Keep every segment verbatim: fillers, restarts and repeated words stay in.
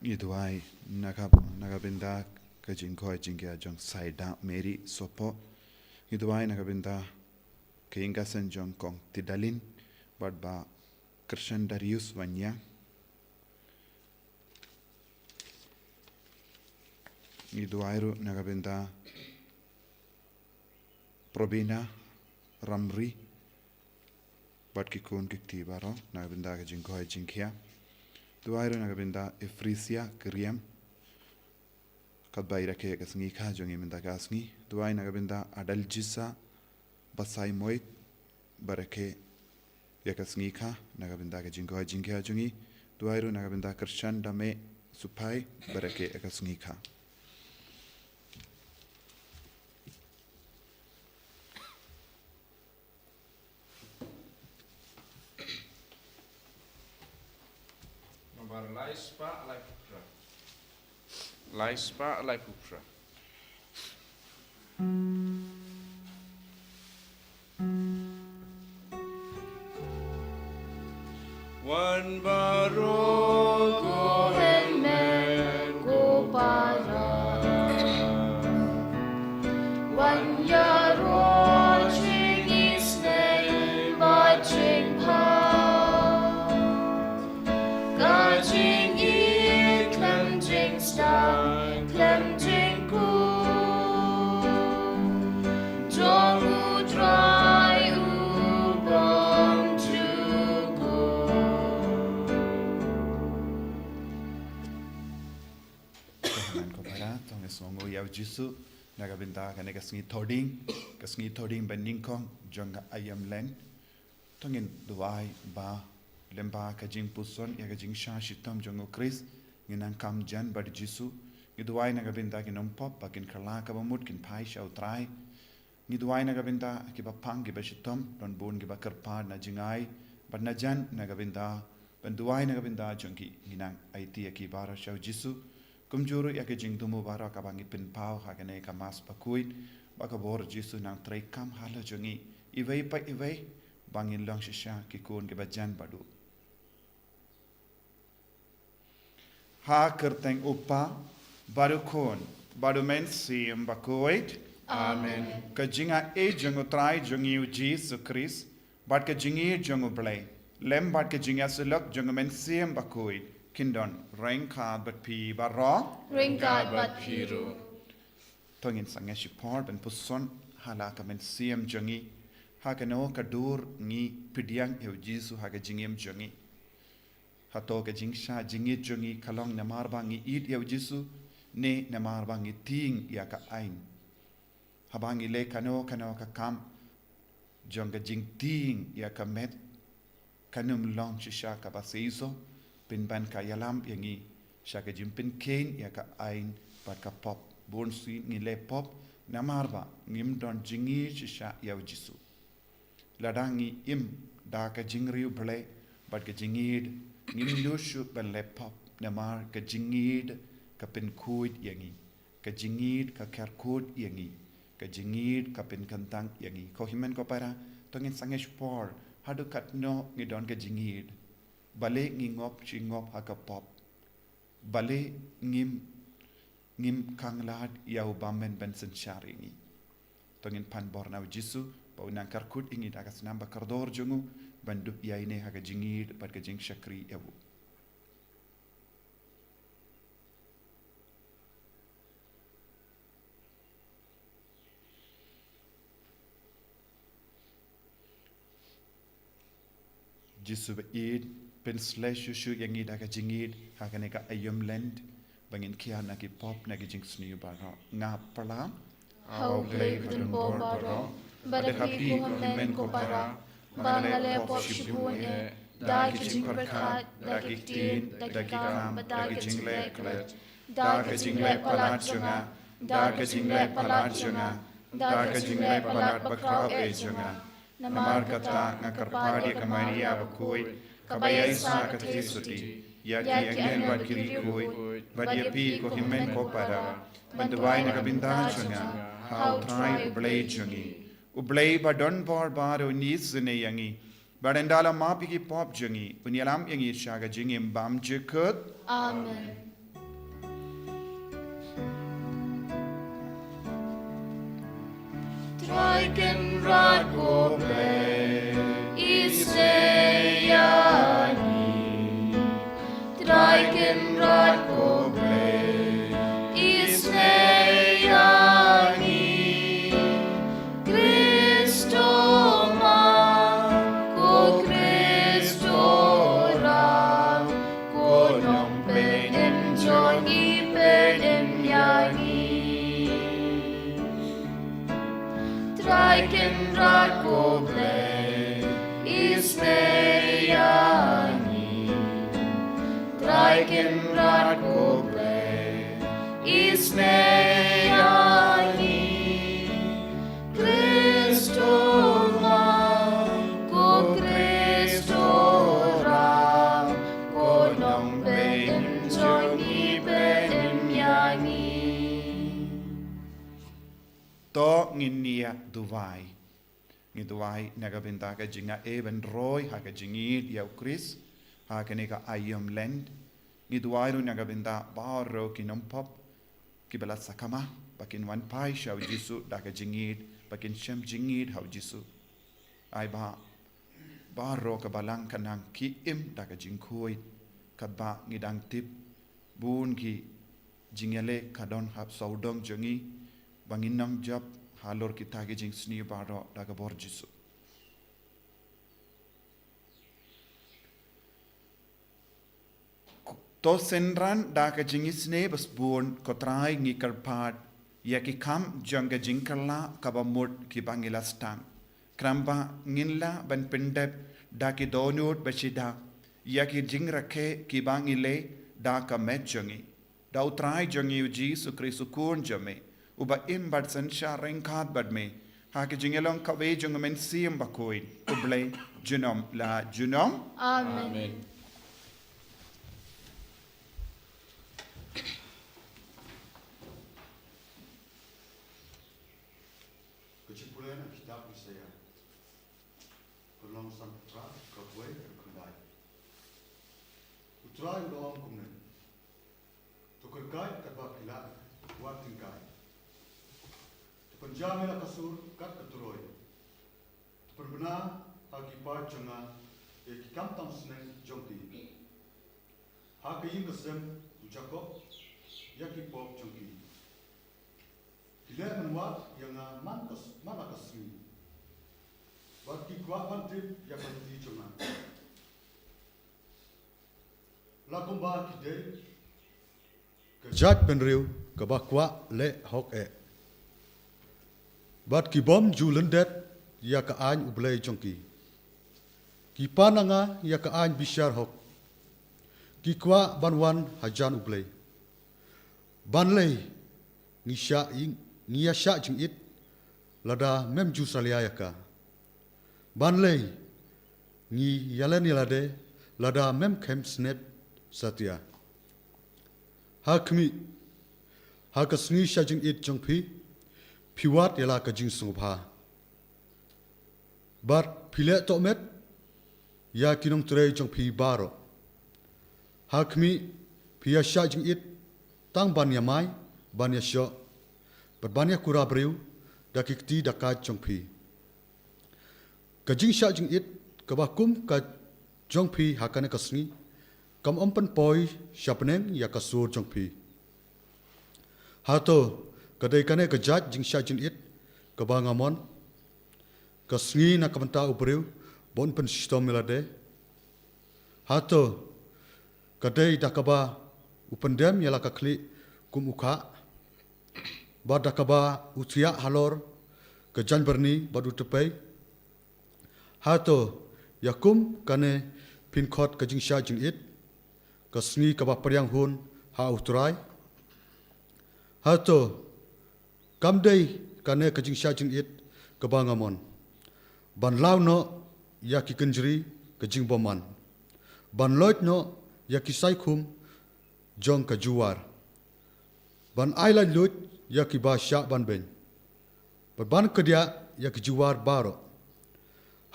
Ngi duwai na ka, na ka bynta ka jingkhoi jingkhia jong Saida Mary Sopo. Ngi duwai na ka bynta ka ïing ka sem jong Kong Tidalin bad Bah Krishan Darius Wanya. Ngi duwai ruh na ka bynta Probina Ramri bad ki khun ki kti baroh na ka bynta ka jingkhoi jingkhia. Duwai ruh na ka bynta Efrisia Kyriam, katba i rakhe ïa ka sngi kha jong i mynta ka sngi. Duwai na ka bynta Adaljisa Basaiawmoit, ba rakhe ïa ka sngi kha na ka bynta ka jingkhoi jingkhia jong i. Duwai ruh na ka bynta Krishan Dame Suphai, ba rakhe ïa ka sngi kha. Nombar lai spah laiphew phra. Lai spah laiphew phra. Wan baroh ko hynmen ko para, wan ïaroh jingisynei bad jingpang. Ka jingïeit khlem jingstad khlem jingkhuid jong U Trai u bym jukut. Ko hynmen ko para, to ngin sngewnguh ïa U Jisu na ka bynta kane ka sngi Thohdieng, ka sngi Thohdieng banyngkong jong ka Aïom Lent. To ngin duwai ba lyngba ka jingpuson ïa ka jingshah shitom jong U Khrist, ngin nang kam jan bad U Jisu. Ngi duwai na ka bynta ki nongpop ba kin kylla kaba mut, kin phai sha U Trai. Ngi duwai na ka bynta kiba pang kiba shitom, don bun kiba kyrpad na jingai bad na jan na ka bynta, ban duwai na ka bynta jong ki. Ngin nang aiti ïa ki baroh sha U Jisu. Kumjuh ruh ïa ki jingthmu baroh kaba ngi pynpaw ha kane ka Mass bakhuid, ba ka bor Jisu nang treikam halor jong ngi iwei pa iwei, ba ngin long shisha ki khun kiba jan bad U. Ha ka kyrteng U Kpa, bad U Khun, bad U Mynsiem Bakhuid. Amen. Ka jingaiei jong U Trai jong ngi U Jisu Khrist, bad ka jingïeit jong U Blei, lem bad ka jingïasyllok jong U Mynsiem Bakhuid, kin don ryngkat bad phi baroh. Ryngkat bad phi ruh. To ngin sangeh shipor ban puson ha la ka mynsiem jong ngi. Ha kano ka dur ngi pdiang ïa U Jisu ha ka jingim jong ngi? Hato ka jingshah jingit jong ngi ka long namar ba ngi ïeit ïa U Jisu, ne namar ba ngi tieng ïa ka aiñ? Haba ngi leh kano kano ka kam jong ka jingtieng ïa ka met, kan ym long shisha kaba seisoh, pynban ka ïalam ïa ngi sha ka jingpynkheiñ ïa ka aiñ bad ka pop. Bun sien ngi leh pop namar ba ngim don jingïeit shisha ïa U Jisu. Lada ngi im da ka jingriewblei bad ka jingïeit, ngim ïoh shuh ban leh pop, namar ka jingïeit ka pynkhuid ïa ngi. Ka jingïeit ka kyrkhu ïa ngi. Ka jingïeit ka pynkyntang ïa ngi. Ko hynmen ko para, to ngin sangeh shipor, haduh katno ngi don ka jingïeit? Balei ngi ngop shi ngop ha ka pop? Balei ngim, ngim khanglad ïa U Bymman ban synshar ïa ngi? To ngin pan bor na U Jisu ba Un nang kyrkhu ïa ngi da ka snam ba kordor jong U, ban dup ïaineh ha ka jingïeit bad ka jingshakri ïa U. Jisu ba ïeit, pynsleh shuh shuh ïa ngi da ka jingïeit ha kane ka Aïom Lent, ba ngin khia na ki pop na ki jingsniew baroh. Nga pla ha U Blei badonbor baroh, bad ha phi ko hynmen ko para, ba nga la leh pop shibun eh, da ki jingpyrkhat, da ki ktien, da ki kam, da ki jingleh klet, da ka jingleh palat jong nga, da ka jingleh palat jong nga, da ka jingleh palat bakhraw eh jong nga. Namar kata nga kyrpad ïa ka Maria bakhuid, kaba ïaishah ka Theisotti, ïa ki angel bad ki riewkhuid, bad ïa phi ko hynmen ko para, ban duwai na ka bynta jong nga ha U Trai U Blei jong ngi. U Blei badonbor baroh un isynei ïa ngi, bad un da la map ïa ki pop jong ngi, un ïalam ïa ngi sha ka jingim bymjukut. Amen. Trai Kynrad ko Blei, isynei ïa ngi. Trai Kynrad ko Blei, isynei ïa ngi. Khrist u ma, ko Khrist u ram, ko nongpynim jong ngi, pynim ïa ngi. Trai Kynrad ko Blei, isynei ïa ngi. Trai Kynrad ko Blei, isynei ïa ngi. Khrist u ma, ko Khrist u ram, ko nongpynim jong ngi, pynim ïa ngi. To ngin ïa duwai. Ngi duwai na ka bynta ka jingïaid ban roi ha ka jingïeid ïa u Khrist ha kane ka aïom Lent. Ngi duwai ruh na ka bynta baroh ki nongpop kiba la sakma ba kin wan phai sha u Jisu da ka jingïeid, ba kin shem jingïeid ha u Jisu. Ai ba baroh ka balang kan nang ki im da ka jingkhuid, katba ngi dang tip bun ki jingïaleh ka don ha sawdong jong ngi, ba ngin nang jop halor kita ki jingsniew baroh da ka bor Jisu. To synran da ka jingisynei ba sbun, ko Trai, ngi kyrpad ïa ki kam jong ka jingkylla kaba mut kiba ngi la sdang. Khnang ba ngin lah ban pyndep da ki dohnud ba shida ïa ki jingrakhe kiba ngi leh da ka met jong ngi. Da u Trai jong ngi u Jisu Khrist u Khun jong me, uba im bad synshar ryngkat bad me ha ka jingïalong kawei jong u Mynsiem Bakhuid, U Blei junom la junom. Amen. Amen. Ka jingpule na kitab Isaïah. Ka lynnong sanphew phra, ka wei haduh khyndai. U Trai u da ong kumne: To kyrkieh katba phi lah, wat tyngkai. To pynjam ïa la ka sur kat ka turoi. To pynbna ha ki paid jong nga ïa ki kam tam sneng jong ki, ha ka ïing ka sem u Jakob ïa ki pop jong ki. Ki leh ban wad ïa nga man ka s-, man la ka sngi, bad ki kwah ban tip ïa ka kti jong nga. La kumba ki dei ka jaitbynriew kaba kwah leh hok eh, bad ki bym ju lyndet ïa ka aiñ U Blei jong ki. Ki pan na nga ïa ka aiñ bishar hok. Ki kwah ban wan hajan U Blei. Ban lei ngi shah ïing, ngi ïa shah jingit lada mem ju salia ïa ka? Ban lei ngi ïalan ïalade lada mem khem snep satia? Ha khmih, ha ka sngi shah jingit jong phi, phi wad ïa la ka jingsngewbha, bad phi leh tohmet ïa ki nongtrei jong phi baroh. Ha khmih, phi ïa shah jingit tang ban ïamai, ban ïashoh, bad ban ïakura briew da ki kti da ka jong phi. Ka jingshah jingit kaba kum ka jong phi ha kane ka sngi kam ym pynpoi sha bneng ïa ka sur jong phi. Hato ka dei kane ka jait jingshah jingit kaba nga mon, ka sngi na ka bynta u briew ban pynshitom ïalade? Hato ka dei da kaba u pyndem ïa la ka khlieh kum u khah, bad da kaba u thiah halor ka jainbyrni bad u tpei? Hato ïa kum kane phin khot ka jingshah jingit, ka sngi kaba pdiang hun ha U Trai? Hato kam dei kane ka jingshah jingit kaba nga mon, ban law noh ïa ki kynjri ka jingbymman, ban loit noh ïa ki saikhum jong ka juwar, ban ai laitluid ïa kiba shah ban beiñ, bad ban kdiah ïa ki juwar baroh?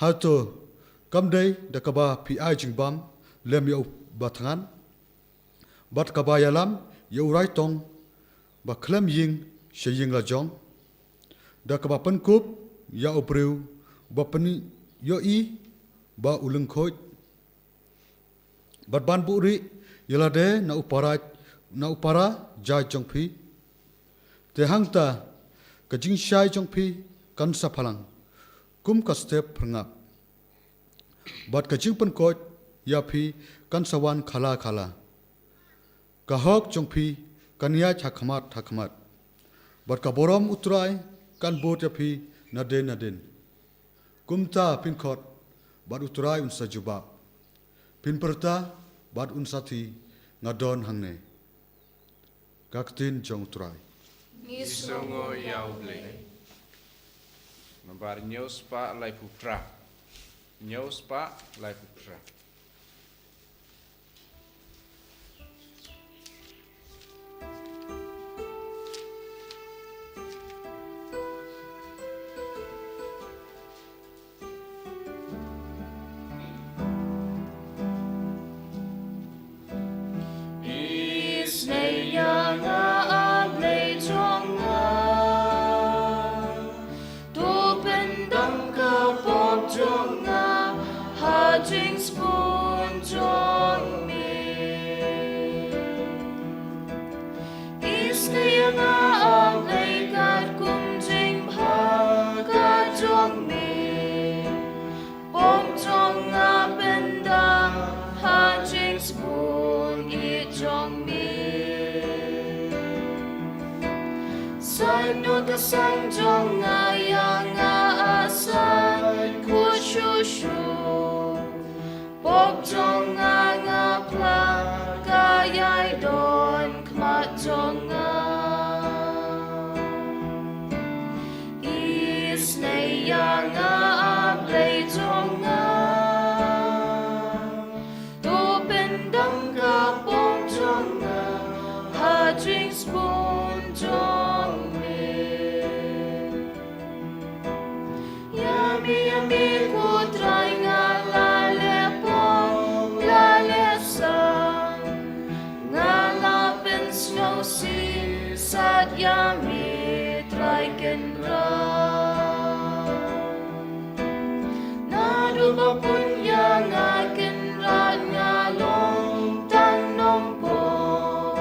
Hato kam dei da kaba phi ai jingbam lem ïa u bathngan, bad kaba ïalam ïa u raitong ba khlem ïing sha ïing la jong? Da kaba pynkup ïa u briew ba pynïohi ba u lyngkhuid, bad ban buhrieh ïa lade na u para, na u para jait jong phi. Te hangta ka jingshai jong phi kan sa phalang kum ka step phyrngap, bad ka jingpynkoit ïa phi kan sa wan khala khala. Ka hok jong phi kan ïaid ha khmat ha khmat, bad ka burom U Trai kan bud ïa phi nadien nadien. Kumta phin khot bad U Trai un sa jubab. Phin pyrta bad un sa thied, nga don hangne. Ka ktien jong U Trai. Ngi sngewnguh ïa U Blei. Nambar hynñiew spah laiphew phra. Hynñiew spah laiphew phra. Isnei ïa nga, A Blei jong nga. To pyndam ka pop jong nga ha jingsbun jong me. Isnei ïa nga, A Blei, katkum jingbha ka jong me. Pop jong nga pyndam ha jingsbun ïeit jong me. Sait noh ka sang jong nga ïa nga, A Trai, khuid shuh shuh. Pop jong nga nga phla, ka ïai don khmat jong nga. Isnei ïa nga, A Blei jong nga. To pyndam ka pop jong nga ha jingsbun jong me. Ïa me, ïa me ko Trai nga la leh pop, la leh san. Nga la pynsngewsih sat ïa me Trai Kynrad. Naduh ba pun ïa nga Kynrad nga long tang nongpop.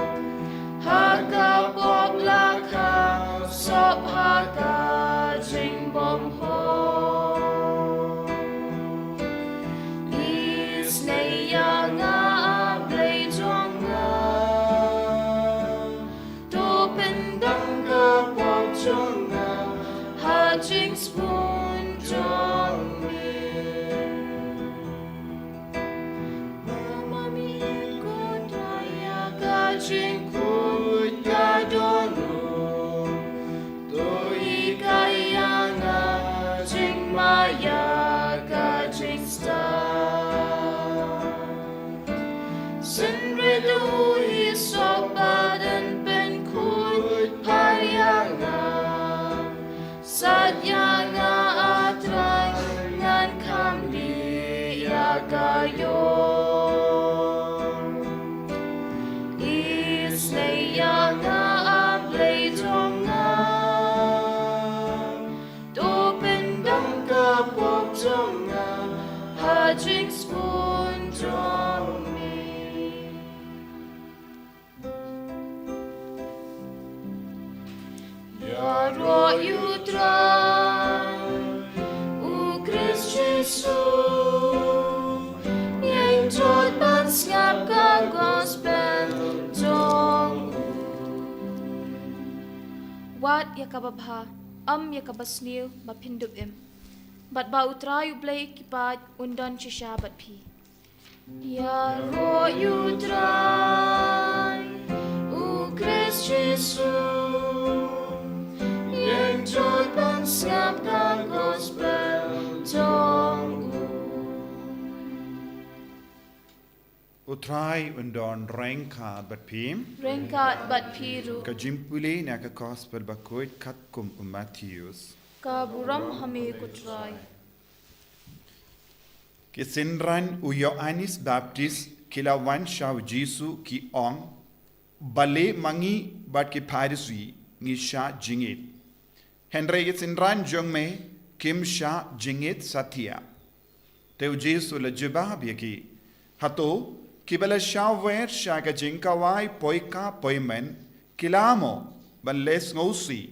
Ha ka pop la kha sop ha ka jingbymhok. Isnei ïa nga, A Blei jong nga. To pyndam ka pop jong nga ha jingsbun jong me. Mama mi ko Trai ïa ka jingkhuid ka dohnud. To hikai ïa nga jingmaïa ka jingstad. Synreit u hisop bad pynkhuid phai ïa nga. Sait ïa nga, A Trai, ngan kham lih ïa ka ïor. Isnei ïa nga, A Blei jong nga. To pyndam ka pop jong nga ha jingsbun jong me. Ïaroh ïa U Trai, U Khrist Jisu, ïeng jot ban sngap ka gospel jong u. Wad ïa kaba bha, ym ïa kaba sniew ba phin dup im. Bad ba U Trai U Blei ki paid un don shisha bad phi. Ïaroh ïa U Trai, U Khrist Jisu, ïeng jot ban sngap ka gospel jong u. U Trai un don ryngkat bad phi. Ryngkat bad phi ruh. Ka jingpule na ka gospel bakhuid katkum u Mathaios. Ka burom ha me ko Trai. Ki synran u Ïoannis Baptist ki la wan sha u Jisu ki ong, balei ma ngi bad ki Pharisi ngi shah jingit? Hynrei ki synran jong me kim shah jingit satia. Te u Jisu u la jubab ïa ki, hato kiba la shah wer sha ka jingkhawai poika poimen ki lah mo ban leh sngewsih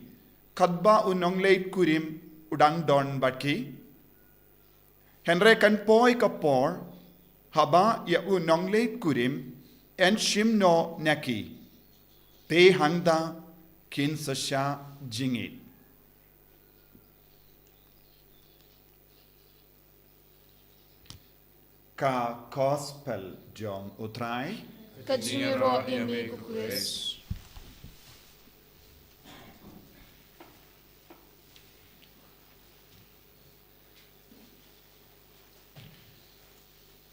katba u nongleit kurim u dang don bad ki? Hynrei kan poi ka por haba ïa u nongleit kurim yn shim noh na ki, te hangta kin sa shah jingit. Ka Gospel jong U Trai. Ka jingïaroh ïa me ko Khrist.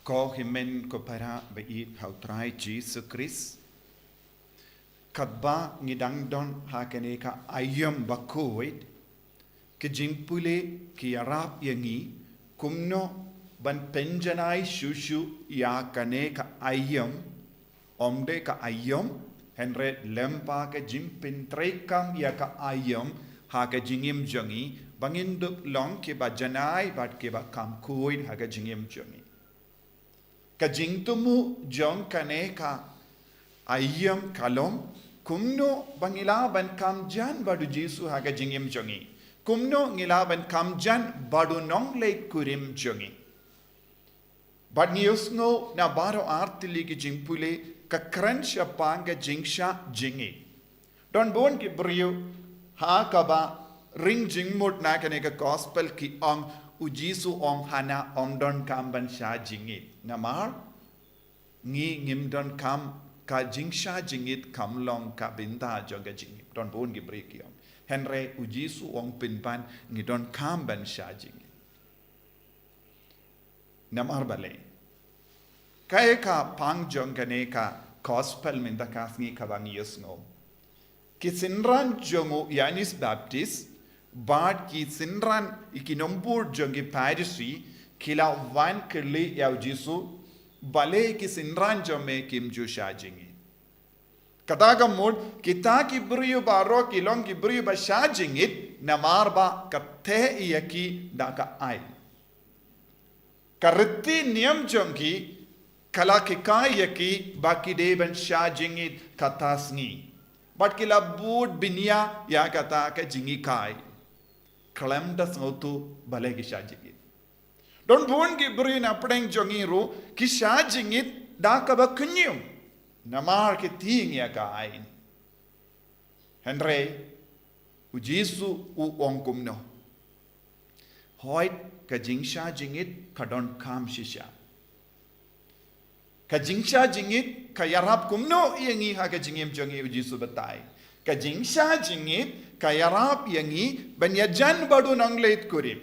Ko hynmen ko para ba ïeit ha U Trai Jisu Khrist. Katba ngi dang don ha kane ka aïom bakhuid, ki jingpule ki ïarap ïa ngi kumno ban pynjanai shuh shuh ïa kane ka aïom, ym dei ka aïom, hynrei lyngba ka jingpyntreikam ïa ka aïom ha ka jingim jong ngi, ba ngin dup long kiba janai bad kiba kham khuid ha ka jingim jong ngi. Ka jingthmu jong kane ka aïom ka long, kumno ba ngi lah ban kham jan bad U Jisu ha ka jingim jong ngi. Kumno ngi lah ban kham jan bad u nongleit kurim jong ngi. Bad ngi ïohsngew na baroh artylli ki jingpule, ka kren shaphang ka jingshah jingit. Don bun ki briew ha kaba ring jingmut na kane ka Gospel ki ong, U Jisu u ong hana ym donkam ban shah jingit. Namar ngi ngim donkam, ka jingshah jingit kam long ka bynta jong ka jingim. Don bun ki briew ki ong. Hynrei U Jisu u ong pynban ngi donkam ban shah jingit. Namar balei? Kaei ka pang jong kane ka Gospel mynta ka sngi kaba ngi ïohsngew? Ki synran jong u Ïoannis Baptist bad ki synran, ki nongbud jong ki Pharisi, ki la wan kylli ïa U Jisu, balei ki synran jong me kim ju shah jingit? Kata ka mut kita ki briew baroh ki long ki briew ba shah jingit, namar ba ka theh ïa ki da ka aiñ. Ka riti niam jong ki ka la hikai ïa ki ba ki dei ban shah jingit kata sngi. Bad ki la bud bniah ïa kata ka jinghikai. Khlem da sngewthuh balei ki shah jingit. Don bun ki briew na pdeng jong ngi ruh ki shah jingit da kaba khñium. Namar ki tieng ïa ka aiñ. Hynrei U Jisu u ong kumno? Hooid, ka jingshah jingit ka donkam shisha. Ka jingshah jingit ka ïarap kumno ïa ngi ha ka jingim jong ngi? U Jisu batai, ka jingshah jingit ka ïarap ïa ngi ban ïajan bad u nongleit kurim.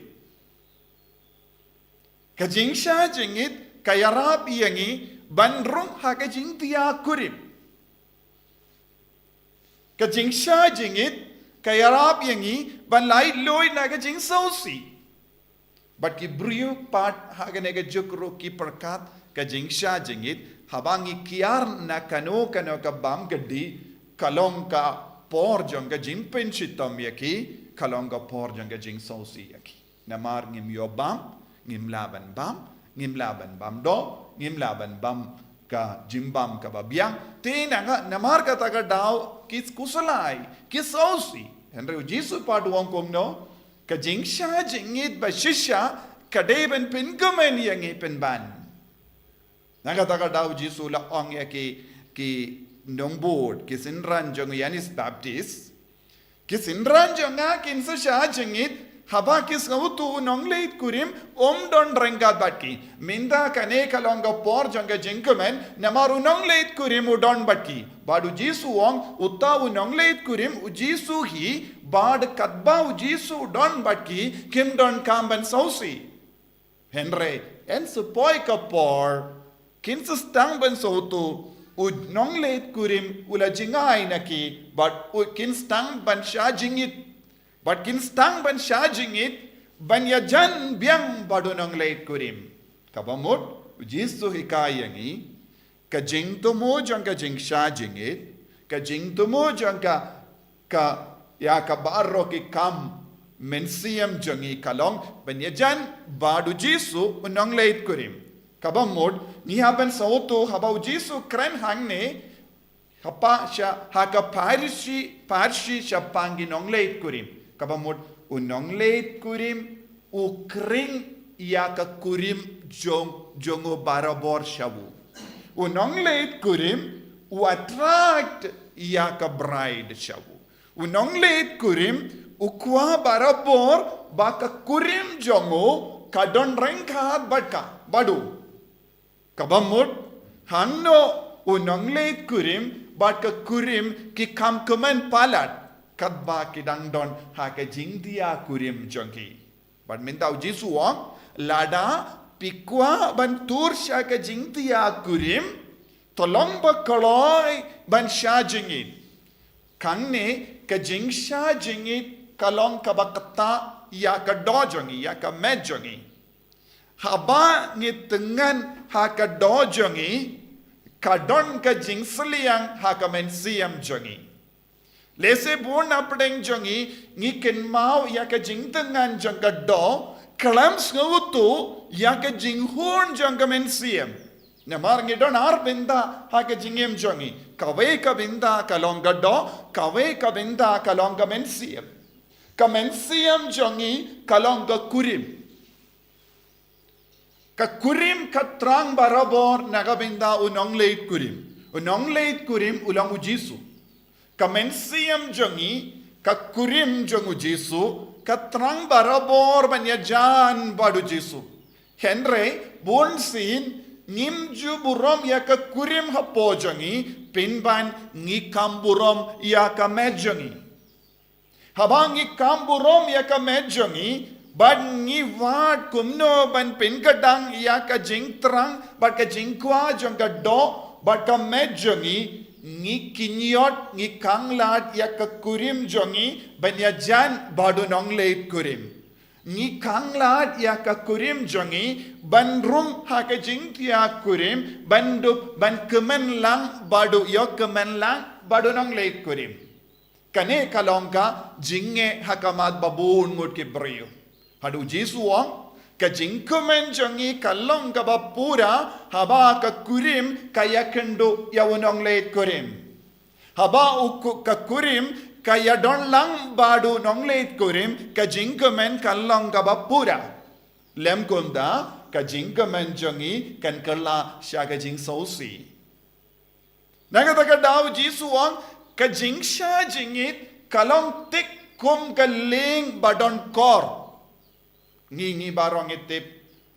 Ka jingshah jingit ka ïarap ïa ngi ban rung ha ka jingthiah kurim. Ka jingshah jingit ka ïarap ïa ngi ban lait luid na ka jingsngewsih. Bad ki briew pat ha kane ka juk ruh ki pyrkhat ka jingshah jingit, haba ngi kiar na kano kano ka bam ka dih, ka long ka por jong ka jingpynshitom ïa ki, ka long ka por jong ka jingsngewsih ïa ki. Namar ngim ïoh bam, ngim lah ban bam, ngim lah ban bam doh, ngim lah ban bam ka jingbam kaba biang. Te na nga, namar kata ka daw ki khuslai, ki sngewsih. Hynrei U Jisu pat u ong kumno? Ka jingshah jingit ba shisha ka dei ban pynkmen ïa ngi pynban. Na kata ka daw U Jisu u la ong ïa ki, ki nongbud, ki synran jong u Ïoannis Baptist, ki synran jong nga kin sa shah jingit haba ki sngewthuh u nongleit kurim um don ryngkat bad ki. Mynta kane ka long ka por jong ka jingkmen, namar u nongleit kurim u don bad ki. Bad U Jisu u ong, uta u nongleit kurim U Jisu hi, bad katba U Jisu u don bad ki, kim donkam ban sngewsih. Hynrei yn sa poi ka por, kin sa sdang ban sngewthuh u nongleit kurim u la jngai na ki, bad u kin sdang ban shah jingit, bad kin sdang ban shah jingit ban ïajan biang bad u nongleit kurim. Kaba mut U Jisu u hikai ïa ngi, ka jingthmu jong ka jingshah jingit, ka jingthmu jong ka, ka, ïa ka baroh ki kam mynsiem jong ngi ka long ban ïajan bad u Jisu u nongleit kurim. Kaba mut, ngi hap ban sngewthuh haba u Jisu u kren hangne, ha ka pha sha, ha ka pharshi, pharshi shaphang ki nongleit kurim. Kaba mut, u nongleit kurim u khring ïa ka kurim jong, jong u barabor sha u. U nongleit kurim u attract ïa ka bride sha u. U nongleit kurim u kwah barabor ba ka kurim jong u ka don ryngkat bad ka, bad u. Kaba mut, hangno u nongleit kurim bad ka kurim ki kham kmen palat, katba ki dang don ha ka jingdia kurim jong ki. Bad mynta u Jisu u ong, lada phi kwah ban tur sha ka jingdia kurim, to long ba kloi ban shah jingit. Hangne ka jingshah jingit ka long kaba ktah ïa ka doh jong ngi, ïa ka met jong ngi. Haba ngi tyngan ha ka doh jong ngi, ka don ka jingsliang ha ka mynsiem jong ngi. Lehse bun na pdeng jong ngi, ngi kynmaw ïa ka jingtyngan jong ka doh, khlem sngewthuh ïa ka jinghun jong ka mynsiem. Namar ngi don ar bynta ha ka jingim jong ngi. Kawei ka bynta ka long ka doh, kawei ka bynta ka long ka mynsiem. Ka mynsiem jong ngi ka long ka kurim. Ka kurim ka trang barabor na ka bynta u nongleit kurim. U nongleit kurim u long u Jisu. Ka mynsiem jong ngi, ka kurim jong u Jisu, ka trang barabor ban ïajan bad u Jisu. Hynrei, bunsien, ngim ju burom ïa ka kurim hapoh jong ngi, pynban ngi kham burom ïa ka met jong ngi. Haba ngi kham burom ïa ka met jong ngi, bad ngi wad kumno ban pynkdang ïa ka jingthrang, bad ka jingkwah jong ka doh, bad ka met jong ngi, ngi kynñiot, ngi khanglad ïa ka kurim jong ngi, ban ïajan bad u nongleit kurim. Ngi khanglad ïa ka kurim jong ngi, ban rung ha ka jingdia kurim, ban dup, ban kmen lang, bad u ïoh kmen lang, bad u nongleit kurim. Kane ka long ka jingeh ha khmat ba bun ngut ki briew. Haduh u Jisu u ong, ka jingkmen jong ngi ka long kaba pura, haba ka kurim ka ïakynduh ïa u nongleit kurim. Haba u ku-, ka kurim ka ïadon lang bad u nongleit kurim, ka jingkmen ka long kaba pura. Lym kumta, ka jingkmen jong ngi kan kylla sha ka jingsngewsih. Na kata ka daw u Jisu u ong, ka jingshah jingit ka long thik kum ka lieng ba don kor. Ngi, ngi baroh ngi tip,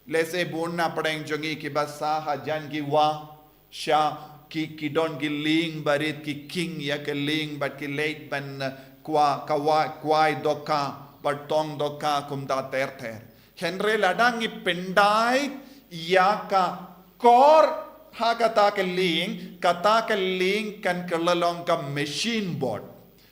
lehse bun na pdeng jong ngi kiba sah hajan ki wah, sha ki, ki don ki lieng barit, ki khing ïa ka lieng bad ki leit ban, eh, kwai, ka wa-, kwai dohkha, bad tong dohkha kumta ter ter. Hynrei lada ngi pyndait ïa ka kor ha kata ka lieng, kata ka lieng kan kylla long ka machine bot.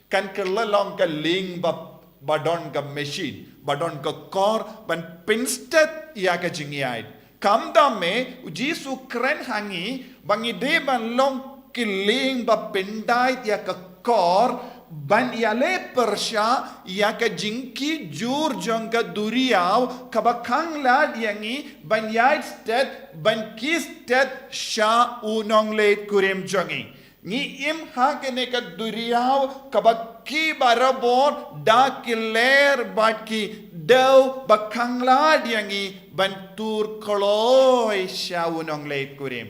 Kan kylla long ka lieng ba, ba don ka machine, ba don ka kor, ban pynstet ïa ka jingïaid. Kumta me, u Jisu u kren ha ngi, ba ngi dei ban long ki lieng ba pyndait ïa ka kor, ban ïaleh pyrshah ïa ka jingkit jur jong ka duriaw, kaba khanglad ïa ngi, ban ïaid stet, ban kit stet sha u nongleit kurim jong ngi. Ngi im ha kane ka duriaw, kaba kit barabor da ki ler bad ki dew ba khanglad ïa ngi ban tur kloi sha u nongleit kurim.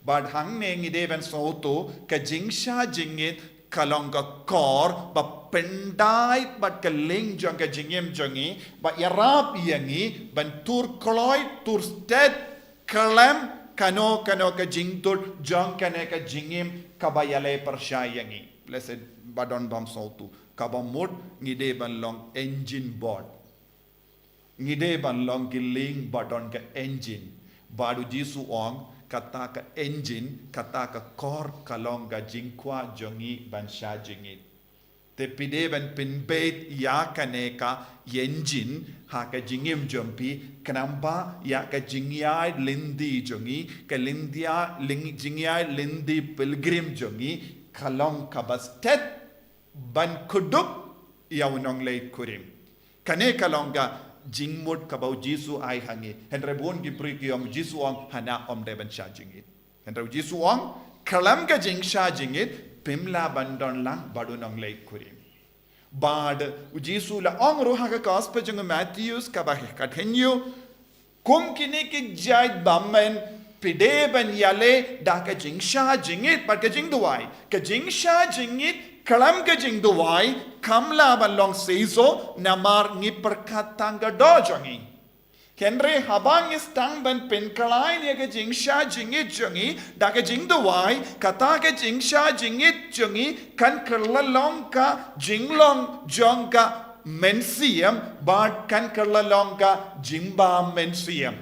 Bad hangne ngi dei ban sngewthuh ka jingshah jingit ka long ka kor ba pyndait bad ka lieng jong ka jingim jong ngi, ba ïarap ïa ngi ban tur kloi, tur stet, khlem kano kano ka jingtut jong kane ka jingim kaba ïaleh pyrshah ïa ngi. Blessed, ba don bym sngewthuh, kaba mut ngi dei ban long engine bot. Ngi dei ban long ki lieng ba don ka engine. Bad u Jisu u ong, kata ka engine, kata ka kor ka long ka jingkwah jong ngi ban shah jingit. Te phi dei ban pynbeit ïa kane ka engine ha ka jingim jong phi, khnang ba ïa ka jingïaid lynti jong ngi, ka lynti, ling-, jingïaid lynti pilgrim jong ngi, ka long kaba stet ban kdup ïa u nongleit kurim. Kane ka long ka jingmut kaba u Jisu ai ha ngi. Hynrei bun ki briew ki ong, Jisu ong, hana, ym dei ban shah jingit. Hynrei u Jisu ong, khlem ka jingshah jingit, phim lah ban don lang bad u nongleit kurim. Bad u Jisu la ong ruh ha ka gospel jong u Mathaios kaba khathynñiew, kum kine ki jait bymmen phi dei ban ïaleh da ka jingshah jingit bad ka jingduwai. Ka jingshah jingit khlem ka jingduwai kam lah ban long seisoh, namar ngi pyrkhat tang ka doh jong ngi. Hynrei haba ngi sdang ban pynkhlaiñ ïa ka jingshah jingit jong ngi da ka jingduwai, kata ka jingshah jingit jong ngi kan kylla long ka jinglong jong ka mynsiem bad kan kylla long ka jingbam mynsiem.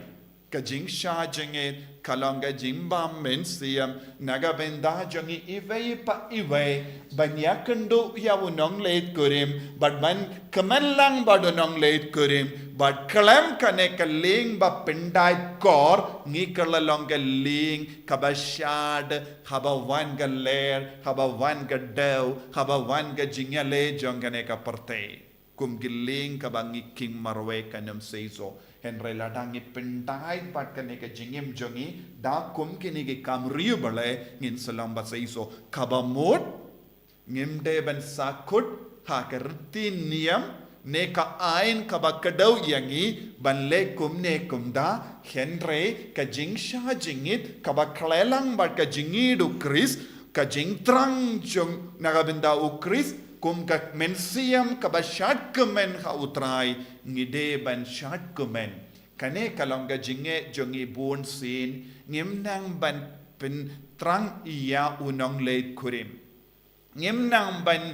Ka jingshah jingit ka long ka jingbam mynsiem na ka bynta jong ngi iwei pa iwei ban ïakynduh ïa u nongleit kurim bad ban kmen lang bad u nongleit kurim. Bad khlem kane ka lieng ba pyndait kor, ngi kylla long ka lieng kaba shad, haba wan ka ler, haba wan ka dew, haba wan ka jingïaleh jong kane ka pyrthei. Kum ki lieng kaba ngi khing marwei kan ym seisoh. Hynrei lada ngi pyndait bad kane ka jingim jong ngi da kum kine ki kam riewblei, ngin sa long ba seisoh. Kaba mut, ngim dei ban sahkut ha ka riti niam ne ka aiñ kaba kdew ïa ngi ban leh kumne kumda, hynrei ka jingshah jingit kaba khlaiñ lang bad ka jingïeit u Khrist, ka jingthrang jong na ka bynta u Khrist, kum ka mynsiem kaba shadkmen ha u Trai, ngi dei ban shadkmen. Kane ka long ka jingeh jong ngi bunsien, ngim nang ban pynthrang ïa u nongleit kurim. Ngim nang ban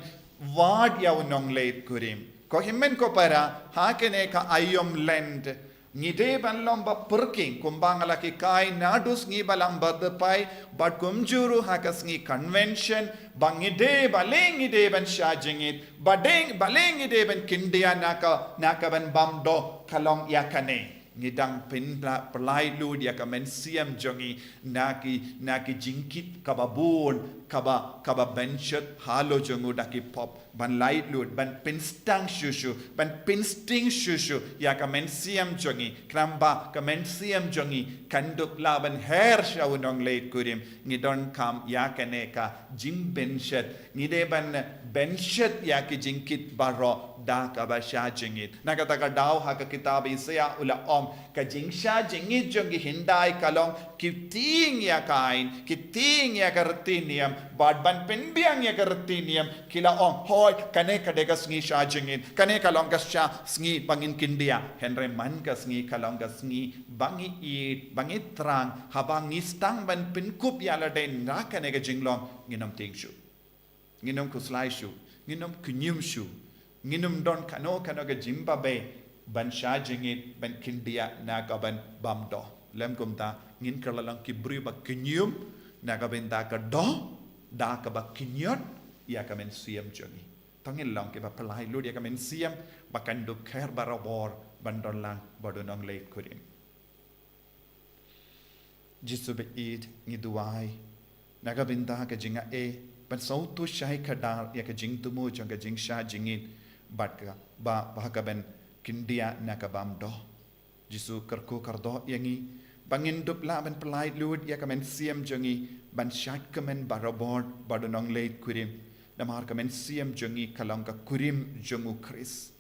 wad ïa u nongleit kurim. Ko hynmen ko para, ha kane ka Aïom Lent, ngi dei ban long ba pyrkhing, kumba nga la hikai naduh sngi Balang Bad Dpei, bad kumjuh ruh ha ka sngi convention, ba ngi dei, balei ngi dei ban shah jingit, ba dei, balei ngi dei ban kyndiah na ka, na ka ban bam doh, ka long ïa kane. Ngi dang pyn-, pynlait lut ïa ka mynsiem jong ngi na ki, na ki jingkit kaba bun, kaba, kaba bynshet halor jong u da ki pop. Ban lait lut, ban pynsdang shuh shuh, ban pynsting shuh shuh ïa ka mynsiem jong ngi. Khnang ba ka mynsiem jong ngi kan dup lah ban her sha u nongleit kurim. Ngi donkam ïa kane ka jingbynshet. Ngi dei ban bynshet ïa ki jingkit baroh da kaba shah jingit. Na kata ka daw ha ka kitab Isaïah u la ong, ka jingshah jingit jong ngi hyndai ka long ki tieng ïa ka aiñ, ki tieng ïa ka riti niam, bad ban pynbiang ïa ka riti niam, ki la ong, hooid, kane ka dei ka sngi shah jingit, kane ka long ka shah sngi ba ngin kyndiah, hynrei man ka sngi ka long ka sngi ba ngi ïeit, ba ngi thrang, haba ngi sdang ban pynkup ïa lade na kane ka jinglong, ngin ym tieng shuh. Ngin ym khuslai shuh, ngin ym kñium shuh, ngin ym don kano kano ka jingbabe ban shah jingit, ban kyndiah na ka ban bam doh. Lem kumta, ngin kylla long ki briew ba kñium na ka bynta ka doh, da kaba kñiot ïa ka mynsiem jong ngi. To ngin long kiba pynlait lut ïa ka mynsiem ba kan dup kher barabor ban don lang bad u nongleit kurim. Jisu ba ïeit, ngi duwai na ka bynta ka jingaiei ban sngewthuh shai kdar ïa ka jingthmu jong ka jingshah jingit bad kaba, ba ka ban kyndiah na ka bam doh. Jisu, kyrkhu kyrdoh ïa ngi ba ngin dup lah ban pynlait lut ïa ka mynsiem jong ngi ban shad kmen barabor bad u nongleit kurim. Namar ka mynsiem jong ngi ka long ka kurim jong u Khrist.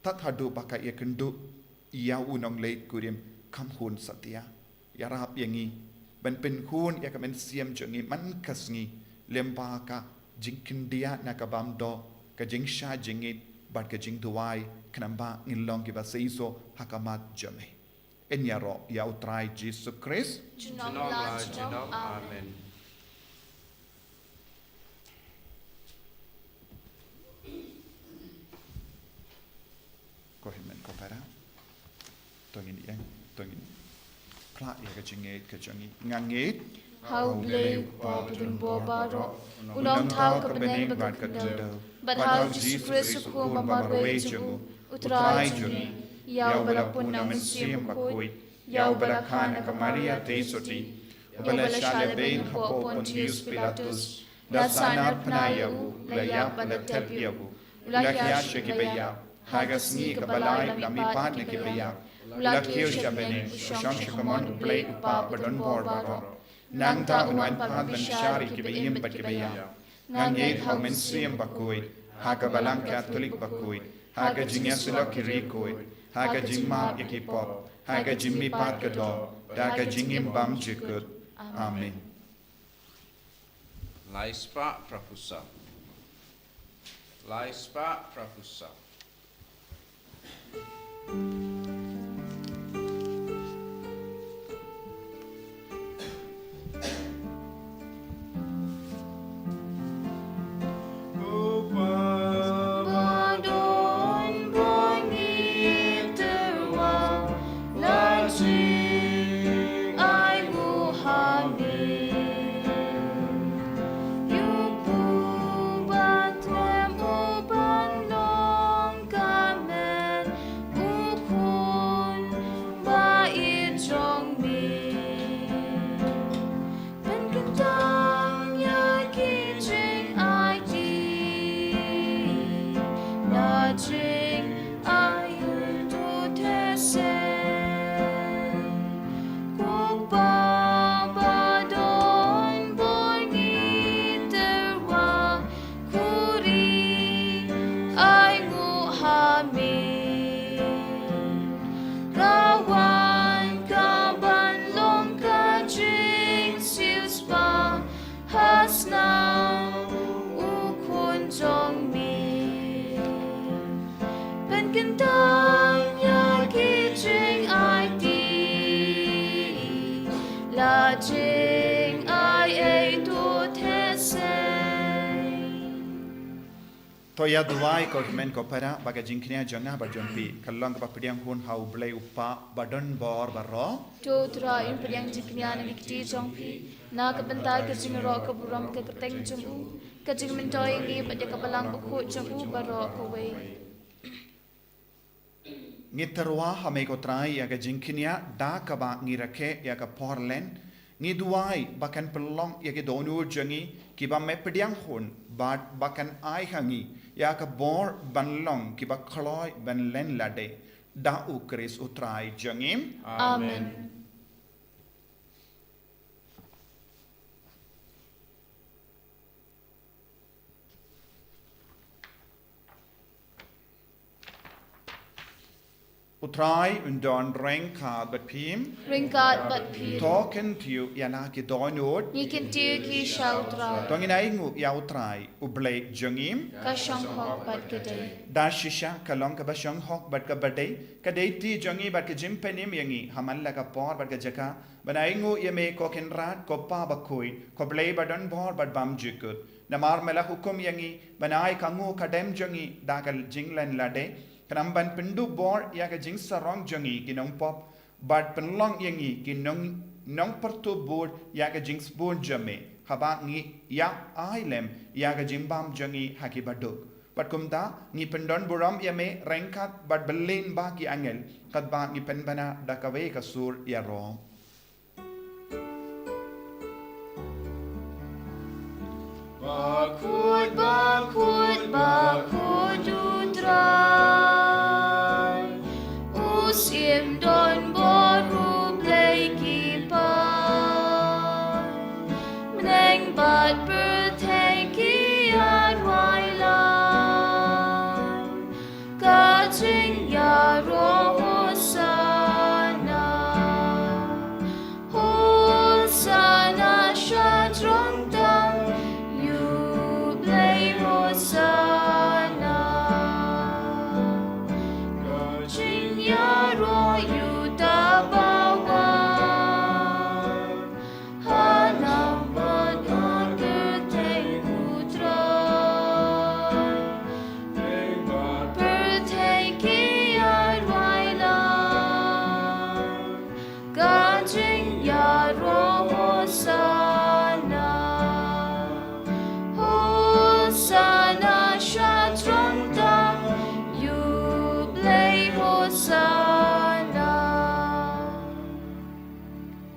Tad haduh ba ka ïakynduh ïa u nongleit kurim kham hun satia. Ïarap ïa ngi ban pynhun ïa ka mynsiem jong ngi man ka sngi, lyngba ka jingkyndiah na ka bam doh, ka jingshah jingit bad ka jingduwai, khnang ba ngin long kiba seisoh ha khmat jong me. Yn ïaroh ïa u Trai Jisu Khrist. Junom la junom. Amen. Ko hynmen ko para, to ngin ïeng, to ngin phla ïa ka jingngeit ka jong ngi. Nga ngeit ha U Blei U Kpa badonbor baroh, u nongthaw ka bneng bad ka khyndew, bad ha U Jisu Khrist u Khun ba marwei jong u, u Trai jong ngi, ïa uba la pun na u Mynsiem Bakhuid, ïa uba la kha na ka Maria Theisotti, uba la shah lehbeiñ hapoh Pontius Pilatus, la sahnarphna ïa u, la ïap bad la thep ïa u, u la hiar sha kiba ïap, Ha ka sngi kaba lai la mihpat na kiba ïap, u la kiew sha bneng, u shong sha kamon U Blei U Kpa Badonbor Baroh. Nangta un wan pat ban bishar ïa kiba im bad kiba ïap. Ngan ïeit ha U Mynsiem Bakhuid, ha ka Balang Katholik bakhuid, ha ka jingïasyllok ki riewkhuid, ha ka jingmap ïa ki pop, ha ka jingmihpat ka doh, da ka jingim bymjukut. Amen. Lai spah phra phew saw. Lai spah phra phew saw. Pynkyntang ïa ki jingaiti na jingai utu te sei. Ko Kpa badonbor, ngi tyrwa, khuri ainguh ha me. Ka wan ka ban long ka jingsiewspah ha snem u Khun jong me. Pynkyntang ïa ki jingaiti la jingai ei tu te sei. To ïa duwai ko hynmen ko para ba ka jingkñia jong nga bad jong phi kan long kaba pdiang hun ha U Blei U Kpa Badonbor Baroh. To Trai, un pdiang jingkñia na ki kti jong phi na ka bynta ka jingïaroh ka burom ka kyrteng jong u, ka jingmyntoi ïa ngi bad ïa ka Balang Bakhuid jong u baroh kawei. Ngi tyrwa ha me ko Trai ïa ka jingkñia da kaba ngi rakhe ïa ka por len. Ngi duwai ba kan pynlong ïa ki dohnud jong ngi kiba me pdiang hun bad ba kan ai ha ngi ïa ka bor ban long kiba kloi ban len lade. Da U Khrist U Trai jong ngi. Amen. U Trai un don ryngkat bad phi. Ryngkat bad phi. To kyntiew ïa la ki dohnud. Ngi kyntiew ki sha U Trai. To ngin ainguh ïa U Trai U Blei jong ngi. Ka shong hok bad ka dei. Da shisha ka long kaba shong hok bad kaba dei, ka dei ti jong ngi bad ka jingpynim ïa ngi ha man la ka por bad ka jaka ban ainguh ïa me ko Kynrad, ko Pa Bakhuid, ko Blei Badonbor bad Bymjukut. Namar me la hukum ïa ngi ban ai ka nguh ka dem jong ngi da ka jinglen lade, khnang ban pynduh bor ïa ka jingsarong jong ngi ki nongpop, bad pynlong ïa ngi ki nong, nongpyrtup bud ïa ka jingsbun jong me, haba ngi ïa ai lem ïa ka jingbam jong ngi ha ki baduk. Bad kumta ngi pyndon burom ïa me ryngkat bad byllien ba ki angel, katba ngi pynbna da kawei ka sur ïaroh. Bakhuid, bakhuid, bakhuid U Trai, u Syiem donbor U Blei ki paid. Bneng bad pyrthei ki ïaroh ïa la ka jingïaroh, Hosanna. Hosanna sha jrong tam ïa U Blei, Hosanna. Ka jingïaroh ïa uta ba wan ha lam bad ha kyrteng U Trai. Pyrthei ki ïaroh ïa la ka jingïaroh, Hosanna. Hosanna sha jrong tam ïa U Blei, Hosanna.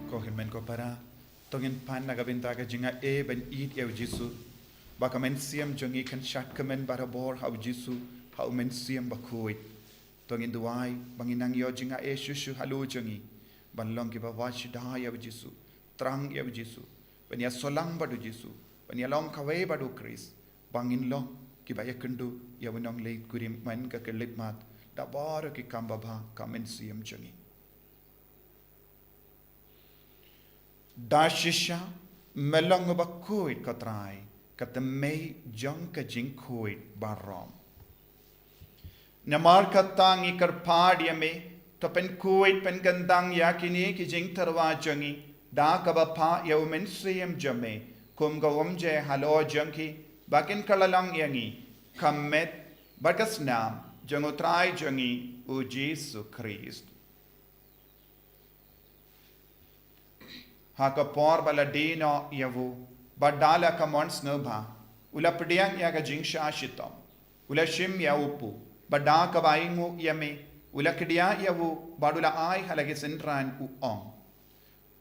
Ko hynmen ko para, to ngin pan na ka bynta ka jingaiei ban ïeit ïa U Jisu, ba ka mynsiem jong ngi kan shad kmen barabor ha U Jisu, ha u Mynsiem Bakhuid. To ngin duwai ba ngin nang ïoh jingaiei shuh shuh halor jong ngi ban long kiba wad shada ïa u Jisu, thrang ïa u Jisu, ban ïa sawlang bad u Jisu, ban ïa long kawei bad u Khrist, ba ngin long kiba ïa kynduh ïa u nongleit kurim man ka khyllipmat da baroh ki kam babha ka mynsiem jong ngi. Da shisha me long uba khuid, ko Trai, ka tymmen jong ka jingkhuid baroh. Namar kata ngi kyrpad ïa me, to pynkhuid pynkyndang ïa kine ki jingtyrwa jong ngi da kaba phah ïa u Mynsiem jong me kum ka umjer halor jong ki, ba kin kylla long ïa ngi ka met bad ka snam jong u Trai jong ngi u Jisu Khrist. Ha ka por ba la die noh ïa u, bad da la ka mon sngewbha, u la pdiang ïa ka jingshah shitom, u la shim ïa u pop, bad da kaba ainguh ïa me, u la kdiah ïa u, bad u la ai ha la ki synran, u ong: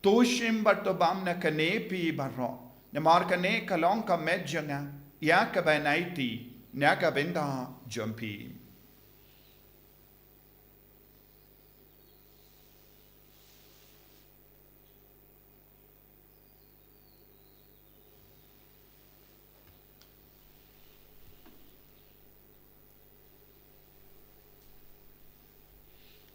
To shim bad to bam na kane phi baroh, namar kane ka long ka met jong nga ïa ka ban aiti na ka bynta jong phi.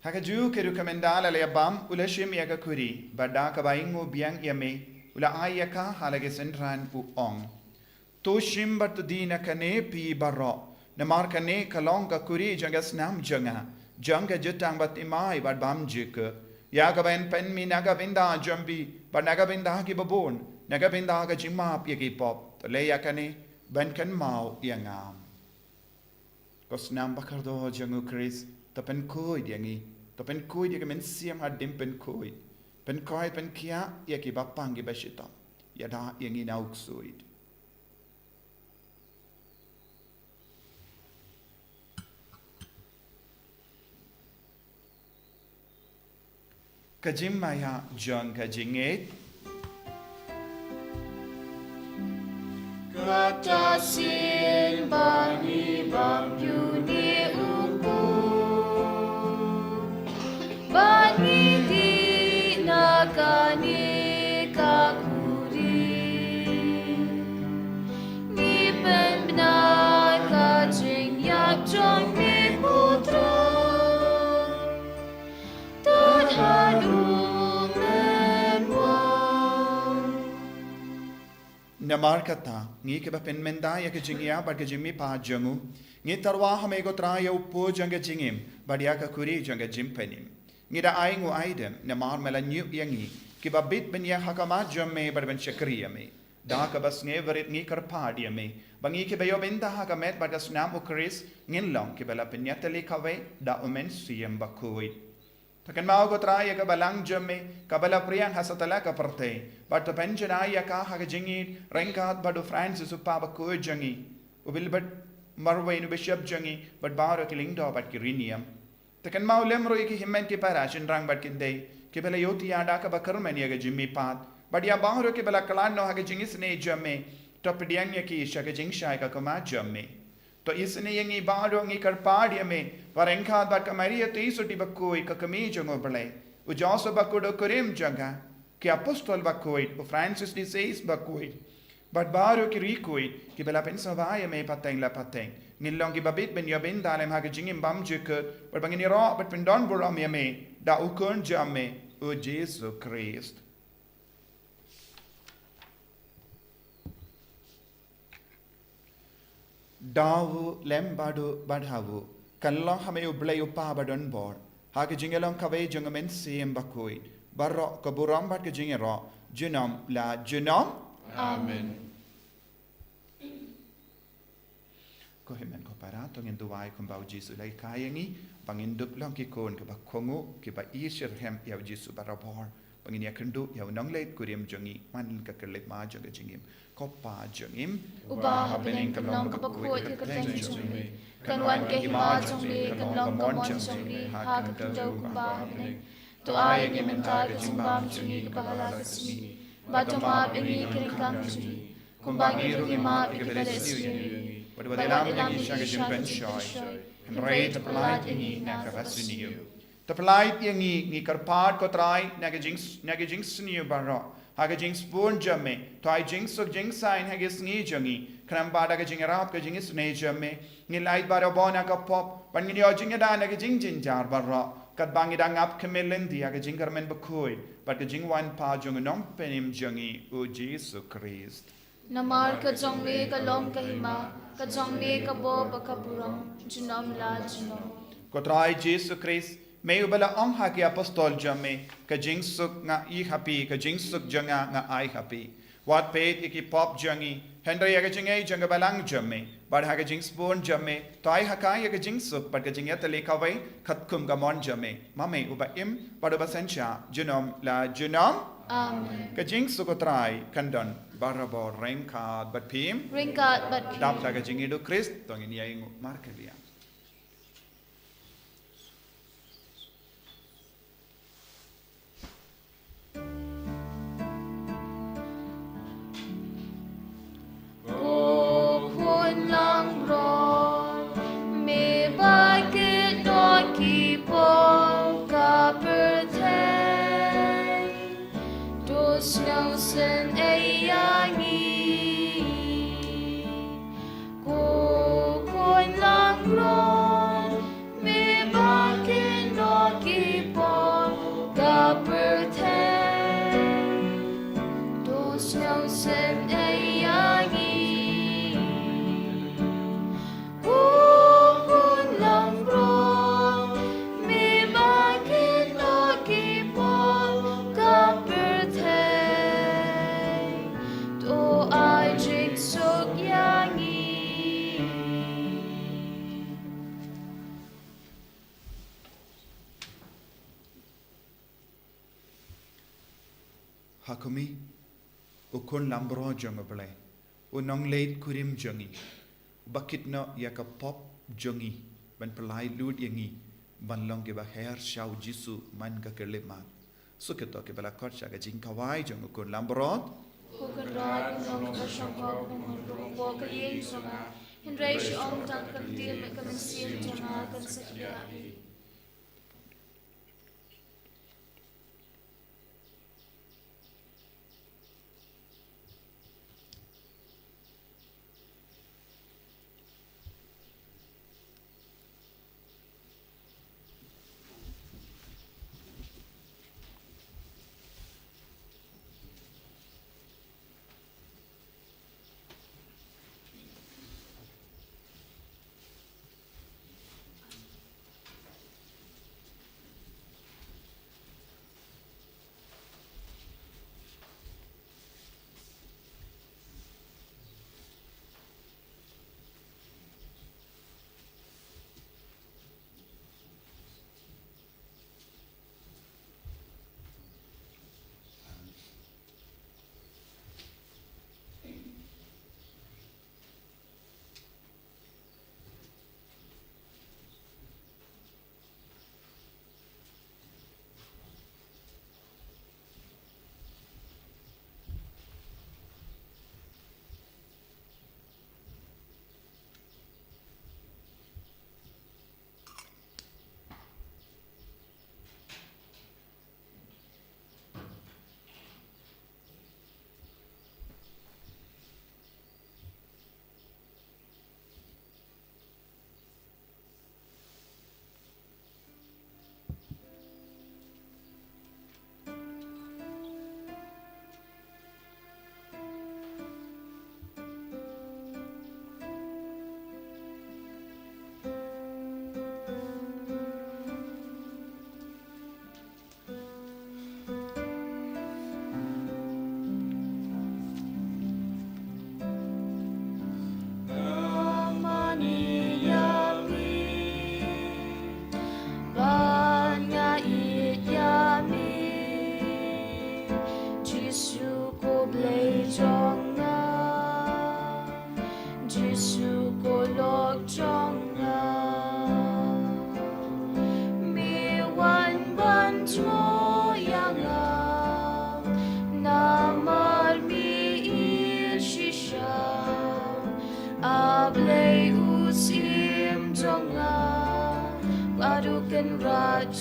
Ha kajuh ka rukom ynda la ïa bam, u la shim ïa ka khuri, bad da kaba ainguh biang ïa me, u la ai ïa ka ha la ki synran, u ong: To shim bad to die na kane phi baroh, namar kane ka long ka khuri jong ka snam jong nga, jong ka jutang baptisma bad bam jingkhuid, ïa ka ban pynmih na ka bynta jong phi bad na ka bynta ki babun, na ka bynta ka jingmap ïa ki pop. To leh ïa kane ban kynmaw ïa nga. Ko snam ba kordor jong u Khrist, to pynkhuid ïa ngi, to pynkhuid ïa ka mynsiem hadien pynkhuid, pynkhuid pynkhiah ïa ki bapang ki bashitom, ïada ïa ngi na u ksuid. Ka jingmaïa jong ka jingngeit. Kata sien ba ngi bam ïa une u pop, ba ngi die na kane ka khuri, ngi pynbna ka jingïap jong me, ko Trai. Namar kata, ngi kiba pynmynta ïa ka jingïap bad ka jingmihpat jong u, ngi tyrwa ha me, ko Trai, ïa u pop jong ka jingim bad ïa ka khuri jong ka jingpynim. Ngi da ainguh aidem namar me la ñiuh ïa ngi kiba bit ban ïeng ha khmat jong me bad ban shakri ïa me. Da kaba sngewrit ngi kyrpad ïa me ba ngi kiba ïoh bynta ha ka met bad ka snam u Khrist ngin long kiba la pynïatylli kawei da u Mynsiem Bakhuid. To kynmaw, ko Trai, ïa ka balang jong me kaba la phriang ha satlak ka pyrthei, bad to pynjanai ïa ka ha ka jingïeit ryngkat bad u Francis u Pop bakhuid jong ngi, u Willibrord Marwein u Bishop jong ngi, bad baroh ki lyngdoh bad ki riewniam. To kynmaw lem ruh ïa ki hynmen ki para shynrang bad ki khyndai kiba la ïohthiah da kaba kyrmen ïa ka jingmihpat, bad ïa baroh kiba la khlad noh ha ka jingisynei jong me. To pdiang ïa ki sha ka jingshai ka khmat jong me. To isynei ïa ngi baroh, ngi kyrpad ïa me, ba ryngkat bad ka Maria Theisotti bakhuid, ka Kmie jong u Blei, u Joseph bakhuid u kurim jong ka, ki apostol bakhuid, u Francis de Sales bakhuid, bad baroh ki riewkhuid kiba la pynsngewbha ïa me pateng la pateng, ngin long kiba bit ban ïoh bynta lem ha ka jingim bymjukut, bad ba ngin ïaroh bad pyndonburom ïa me da u Khun jong me, u Jisu Khrist. Da u lem bad u bad ha u, kan long ha me U Blei U Kpa badonbor, ha ka jingïalong kawei jong u Mynsiem Bakhuid, baroh ka burom bad ka jingïaroh, junom la junom. Amen. Ko hynmen ko para, to ngin duwai kumba u Jisu u la hikai ïa ngi, ba ngin dup long ki khun kiba kohnguh, kiba ïeit shitrhem ïa u Jisu barabor, ba ngin ïakynduh ïa u nongleit kurim jong ngi man la ka khyllipmat jong ka jingim. Ko Pa jong ngi, uba ha bneng, kan long kaba khuid ïa ka kyrteng jong me. Kan wan ka hima jong me, kan long ka mon jong me ha ka khyndew kumba ha bneng. To ai ïa ngi mynta ka jingbam jong ngi kaba ha la ka sngi, bad to map ïa ngi ki ryngkang jong ngi, kumba ngi ruh ngi map ïa kiba leh sniew ïa ngi, bad wat ïalam ïa ngi sha ka jingpynshoi, Hynrei to pyllait ïa ngi na ka basniew. To pyllait ïa ngi, ngi kyrpad ko Trai, na ka jing, na ka jingsniew baroh, ha ka jingsbun jong me, to ai jingsuk jingsaiñ ha ka sngi jong ngi, khnang ba da ka jingïarap ka jingisynei jong me, ngin lait barabor na ka pop, bad ngin ïoh jingïada na ka jingjynjar baroh, katba ngi dang ap khmih lynti ha ka jingkyrmen bakhuid bad ka jingwan pat jong u Nongpynim jong ngi, u Jisu Khrist. Namar ka jong me ka long ka hima, ka jong me ka bor bad ka burom, junom la junom. Ko Trai Jisu Khrist, me uba la ong ha ki apostol jong me, ka jingsuk nga ai ha phi, ka jingsuk jong nga nga ai ha phi. Wat peit ïa ki pop jong ngi, hynrei ïa ka jingaiei jong ka balang jong me, bad ha ka jingsbun jong me, to ai ha ka ïa ka jingsuk bad ka jingïatylli kawei katkum ka mon jong me, ma me uba im bad uba synshar junom la junom. Amen. Ka jingsuk u Trai kan don barabor ryngkat bad phi. Ryngkat bad phi. Dap da ka jingïeit u Khrist, to ngin ïainguh markylliang. Ko khun langbrot, me ba kynnoh ki pop ka pyrthei, to sngewsynei ïa ngi. Ko khun langbrot, me ba kynnoh ki pop ka pyrthei, to sngewsynei ïa ngi. Ko khun langbrot, me ba kynnoh ki pop ka pyrthei, to ai jingsuk ïa ngi. Ha khmih, u khun langbrot jong U Blei, u nongleit kurim jong ngi, uba kynnoh ïa ka pop jong ngi, ban pyllait lut ïa ngi ban long kiba her sha u Jisu man ka khyllipmat. Suk ïa to kiba la khot sha ka jingkhawai jong u khun langbrot. Ko Kynrad, u nongkyrshan, u nongpynrung, poi ka ïing jong nga, hynrei shu ong tang ka ktien bad ka mynsiem jong nga kan sa pdiang.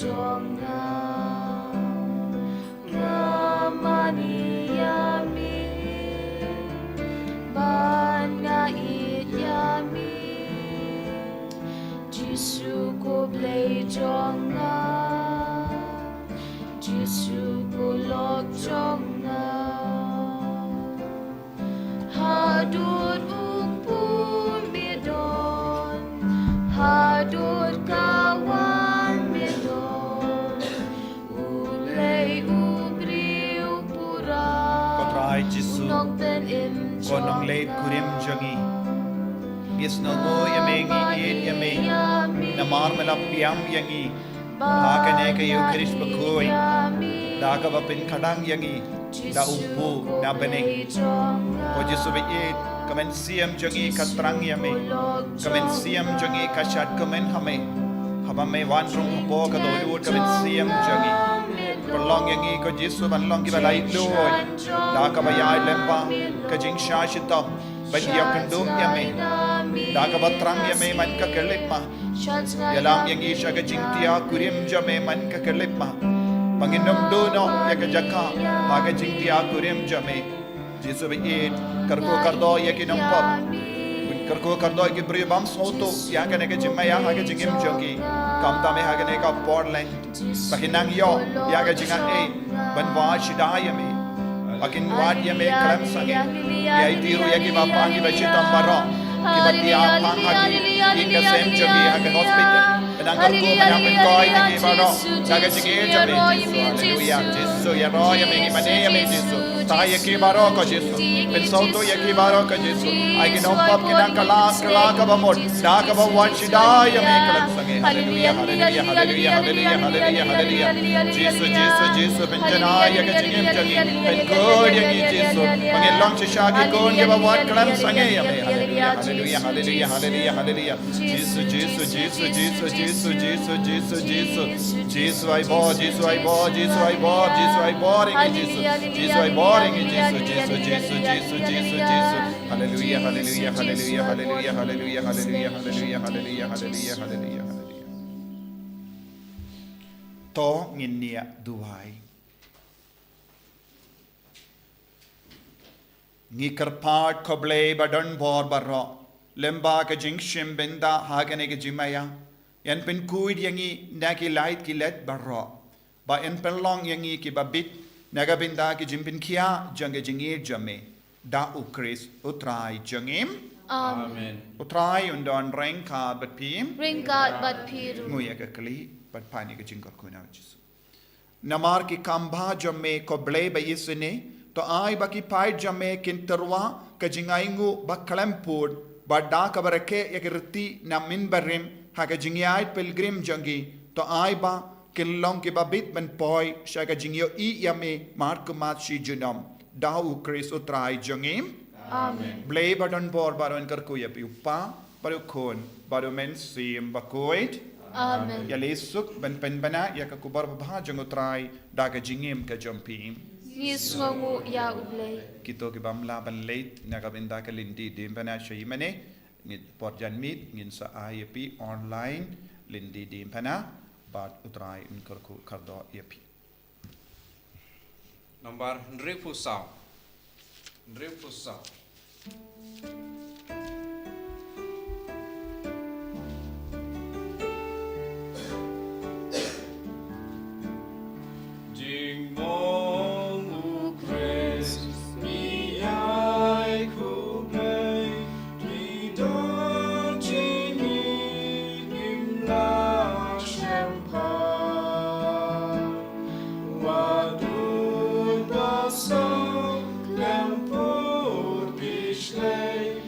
jong nga. Nga mane ïa me, ban nga ïeit ïa me. Jisu ko Blei jong nga, Jisu ko lok jong nga. Haduh u kpu me don, haduh ka wan me don. U Blei u briew pura. Ko Trai Jisu, u nongpynim, ko nongleit kurim jong ngi. Ngi sngewnguh ïa me, ngi ïeit ïa me. Namar me la pdiang ïa ngi ha kane ka Eucharist bakhuid, da kaba pynkhadang ïa ngi da u kpu na bneng. Ko Jisu ba ïeit, ka mynsiem jong ngi ka thrang ïa me. Ka mynsiem jong ngi ka shad kmen ha me. Haba me wan rung hapoh ka dohnud ka mynsiem jong ngi. Pynlong ïa ngi ko Jisu ban long kiba laitluid da kaba ïai lyngba ka jingshah shitom. Ban ïakynduh ïa me da kaba thrang ïa me man ka khyllipmat. Ïalam ïa ngi sha ka jingtiah kurim jong me man ka khyllipmat, ba ngin ym duh noh ïa ka jaka ha ka jingtiah kurim jong me. Jisu ba ïeit, kyrkhu kyrdoh ïa ki nongpop, kyrkhu kyrdoh ïa ki briew bym sngewthuh ïa kane ka jingmaïa ha ka jingim jong ki. Kumta me ha kane ka por leh ba kin nang ïoh ïa ka jingaiei ban wad shai ïa me. Ba kin wad ïa me khlem sangeh. Ïa iti ruh ïa kiba pang, kiba shitom baroh, kiba tiah pang ha ki ïing ka sem jong ki ha ka hospital. Nang kyrkhu, nang pynkhuid ïa ki baroh da ka jingim jong me. Haleluia. Jisu, ïaroh ïa me, ngi mane ïa me Jisu. Thaw ïa ki baroh ko Jisu. Pynsngewthuh ïa ki baroh ko Jisu. Ai ki nongpop kin nang kylla kylla kaba mut da kaba wad shai ïa me khlem sangeh. Haleluia, haleluia, haleluia, haleluia, haleluia. Jisu, Jisu, Jisu, pynjanai ïa ka jingim jong ngi. Pynkhuid ïa ngi Jisu, ba ngin long shisha ki khun kiba wad khlem sangeh ïa me. Haleluia, haleluia, haleluia, haleluia, haleluia. Jisu, Jisu, Jisu, Jisu, Jisu, Jisu, Jisu, Jisu. Jisu ai bor, Jisu ai bor, Jisu ai bor, Jisu ai bor ïa ngi Jisu. Jisu ai bor ïa ngi Jisu, Jisu, Jisu, Jisu, Jisu, Jisu. Haleluia, haleluia, haleluia, haleluia, haleluia, haleluia, haleluia, haleluia, haleluia, haleluia. To ngin ïa duwai. Ngi kyrpad ko Blei ba don bor baroh, lyngba ka jingshim bynta ha kane ka jingmaïa, yn pynkhuid ïa ngi na ki lait ki let baroh, ba yn pynlong ïa ngi kiba bit na ka bynta ki jingpynkhiah jong ka jingïeit jong me. Da U Khrist U Trai jong ngi. Amen. U Trai un don ryngkat bad phi. Ryngkat bad phi ruh. Ngui ïa ka kli bad pan ïa ka jingkyrkhu na U Jisu. Namar ki kam bha jong me ko Blei ba isynei, to ai ba ki paid jong me kin tyrwa ka jingainguh ba khlem pud, bad da kaba rakhe ïa ki riti na mynbarim ha ka jingïaid pilgrim jong ki, to ai ba kin long kiba bit ban poi sha ka jingïohi ïa me markhmat shi junom. Da U Khrist U Trai jong ngi. Amen. Blei ba don bor baroh un kyrkhu ïa phi, U Kpa, bad U Khun, bad U Mynsiem Bakhuid. Amen. Ïaleh suk ban pynbna ïa ka khubor babha jong U Trai da ka jingim ka jong phi. Ngi sngewnguh ïa U Blei. Kito ki bym lah ban leit na ka bynta ka lynti diengphna sha ïing mane, ngi por janmiet ngin sa ai ïa phi online lynti diengphna, bad U Trai un kyrkhu kyrdoh ïa phi. Nombar hynriewphew saw. Hynriewphew saw. Jingmong U Khrist, ngi ai khublei, ngi don jingngeit, ngim lah shem phai. Wat un ba saw khlem pud phi shlei,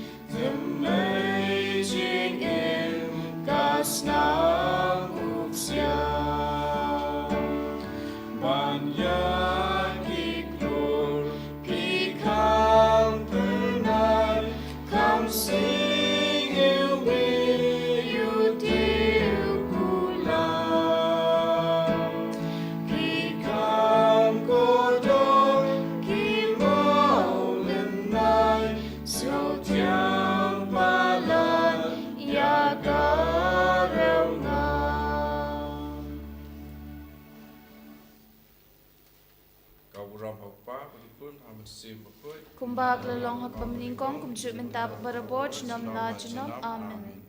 Kumba ka la long ha kaba nyngkong, kumjuh mynta bad barabor, junom la junom. Amen.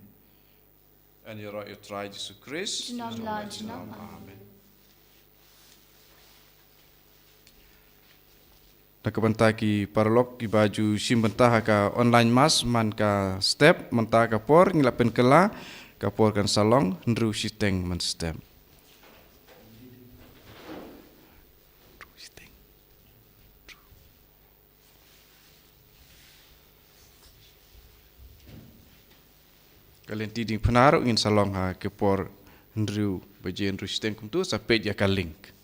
Ngi ïaroh ïa U Trai Jisu Khrist. Junom la junom. Amen. Na ka bynta ki paralok kiba ju shim bynta ha ka online mass man ka step, mynta ka por ngi la pynkylla, ka por kan sa long hynriew shiteng mynstep. Ka lynti diengphna ruh ngin sa long ha ka por hynriew baje, hynriew shiteng, kumta sa peit ïa ka link.